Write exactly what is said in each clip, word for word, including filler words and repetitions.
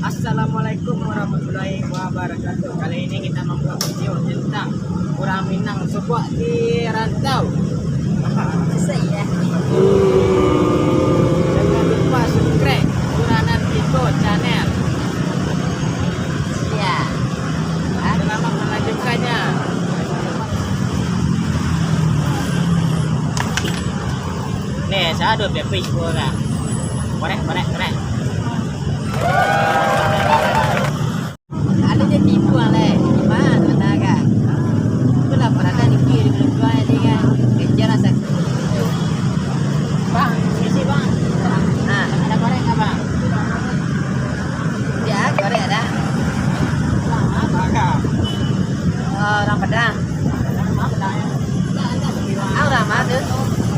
Assalamualaikum warahmatullahi wabarakatuh. Kali ini kita membuat video tentang urang Minang sukuak di rantau. Susah ya. Jangan lupa subscribe Uranan Tiko Channel. Ya. Selamat melanjutkannya. Nih, saya ada pepis pun lah. Korek, korek, korek. Ada je tipu lah, leh. Gimana, mana kan? Itulah peranan ni, kiri, belum dua ni kan. Kejar lah satu. Bang, isi, Bang. Ha. Ada korek nggak, Bang? Ya, korek ada. Bang, apa, Kak? Oh, orang Padang. Ah, urang ma tu?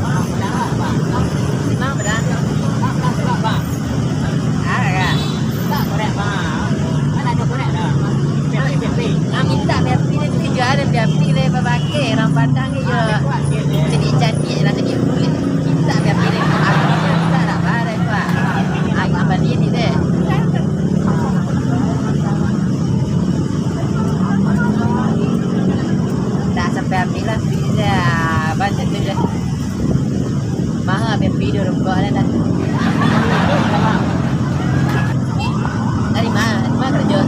Urang Padang. Urang Padang. Ah, ya. Ah, mintak P R P ni tu jual ada P R P ni, babakai urang Padang ni yo. Cadiak-cadiak lah, cadiak bulik. Mintak P R P ni. Aku ni mintak nak barang tu, ah. Ah, abang ni ni deh. Dah sampai habis lah, habis dah. Abang cakap je. Mahal habis video rokok dah, dah. Dari mana? Dari mana kerja?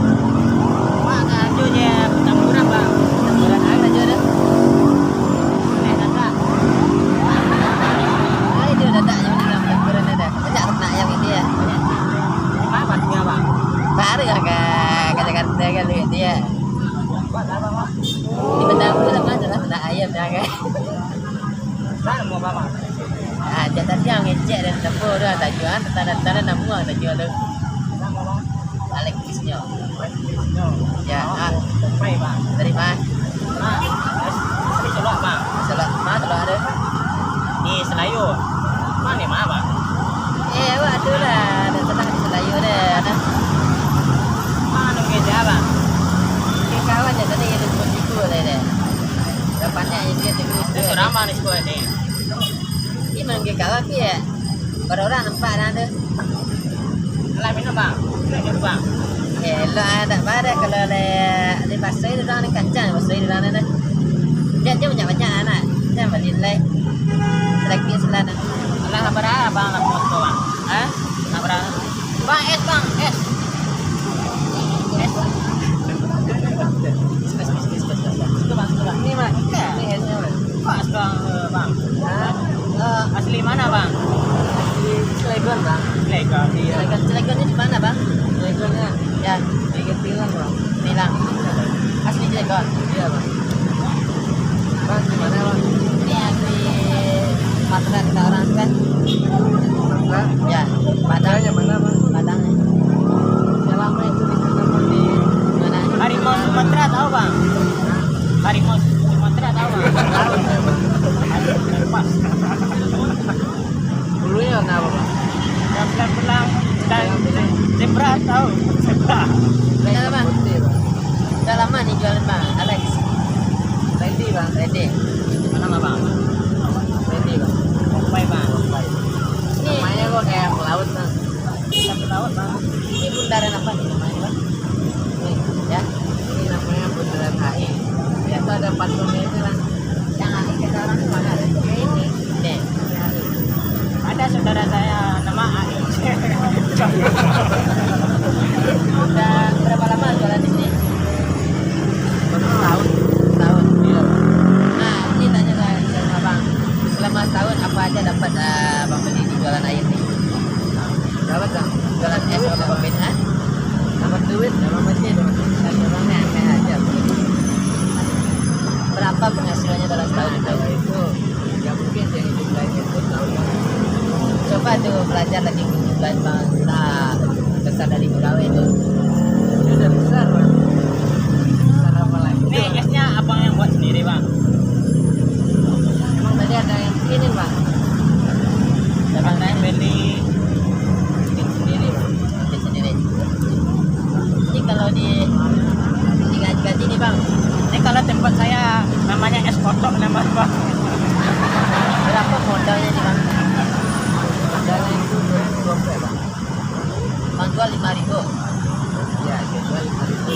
Mak kerja je, petamburan, Bang. Petamburan apa kerja tu? Boleh dadak. Boleh je dadak je, macam petamburan ada. Banyak ternak ayam gitu ya? Apa tinggal, Bang? Baru ke, ke Jakarta kan, duit dia. Di Padang tu lah, mana lah ternak ayam dah kan? Ah, dia tadi yang ngecek dan telepon tu, tak jual, tak ada, tak ada nama tak jual tu. Alex Krisnyo. Ya, ah. Dari mana? Dari Solok, Bang. Solok, mana Solok ada? Di Selayur. Mana, mana, Bang? Eh, awak tu lah, ada salah di Selayur ada, ada. Mana kerja, Bang? Kawan je tadi, ada dua tiga lah dia. Dah pandai je dia dulu. Dia seorang, Bang, di sekolah ni? Dia main game kawan, Pi, ya? Baru orang nampak dah tu. Alah, minum, Bang. Minum dulu, Bang. Eh, elok ah, tak apa dah kalau le, le basoi tu dah, ni kacang basoi tu dah, dah. Jangan, jangan banyak-banyak lah, nak. Jangan balik lai. Sedikit sebelah dah. Alah, nak berapa, Bang, nak buat tu, Bang? Ha? Nak berapa? Bang, es, Bang, es. Es. Situ, Bang, situ, Bang. Ini, Bang. Ini esnya, Bang. Pas, Bang, eh, Bang. Hah? Eh, asli mana, Bang? Asli Cilegon, Bang. Cilegon, iya. Cilegon, Cilegonnya di mana, Bang? Cilegonnya? Ya. Cilegon Tilang, Bang. Tilang. Asli Cilegon? Iya, Bang. Bang, di mana, Bang? Ini asli Sumatera, kita orang kan. Sumatera? Ya. Padang. Yang mana, Bang? Padang. Selama itu di Sumatera, di mana? Harimau Sumatera tahu, Bang? Harimau Sumatera tahu, Bang? Bulunya warna apa, Bang? Yang belang-belang dan zebra tahu? Zebra. Udah lama? Putih, Bang. Udah lama nih jualan, Bang Alex? Ready, Bang. Ready. Mana, Bang? Ready, Bang. Kompai, Bang. Kompai. Ini namanya kok kayak pelaut, Bang? Kita pelaut, Bang. Ini bundaran apa nih namanya, Bang? Nih, ya. Ini namanya bundaran A I. Biasa ada patungnya itu, Bang. Yang A I kata orang tuh mana ada? Ini. Nih. Ada saudara saya nama A I. Udah berapa lama jualan di sini? Baru setahun. Setahun. Iya. Nah, ini tanya lah sama Abang. Selama setahun, apa aja dapat, eh, Abang beli di jualan air ni? Dapat, Bang. Jualan es apa, Bang? Hah? Dapat duit, dapat masih, dapat duit. Dapat duit, aneh-aneh aja. Berapa penghasilannya dalam setahun itu? Nah, itu, ya, mungkin yang hidup lain itu tahu, Bang. Coba tu belajar lagi untuk belajar, Bang. Kita besar dari pegawai tu. Dia udah besar, Bang. Besar apa lagi? Ini esnya abang yang buat sendiri, Bang? Emang tadi ada yang bikinin, Bang? Abang tadi beli, bikin sendiri, Bang. Bikin sendiri. Jadi kalau di, digaji-gaji nih, Bang. Ini kalau tempat saya namanya es kotok namanya, Bang. Berapa modalnya nih, Bang? Modalnya itu dua ribu dua puluh, Bang. Jual lima ribu. Ya, saya jual lima ribu.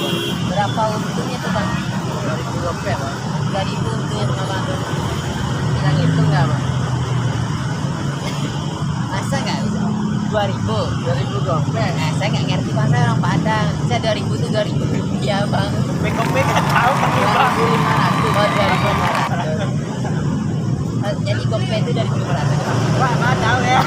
Berapa untungnya tuh, Bang? Dua ribu rupiah, Bang. Tiga ribu untuk yang abang tu. Tinggal ngitung nggak, Bang? Masa nggak bisa? Dua ribu. Dua ribu rupiah. Nah, saya nggak ngerti bahasa orang Padang. Saya dua ribu tuh dua ribu rupiah, Bang. Kopek-kopek nggak tahu, Bang. Dua ribu lima ratus. Oh, dua ribu lima ratus. Jadi kopek itu dua ribu lima ratus, Bang. Wah, nggak tahu ya.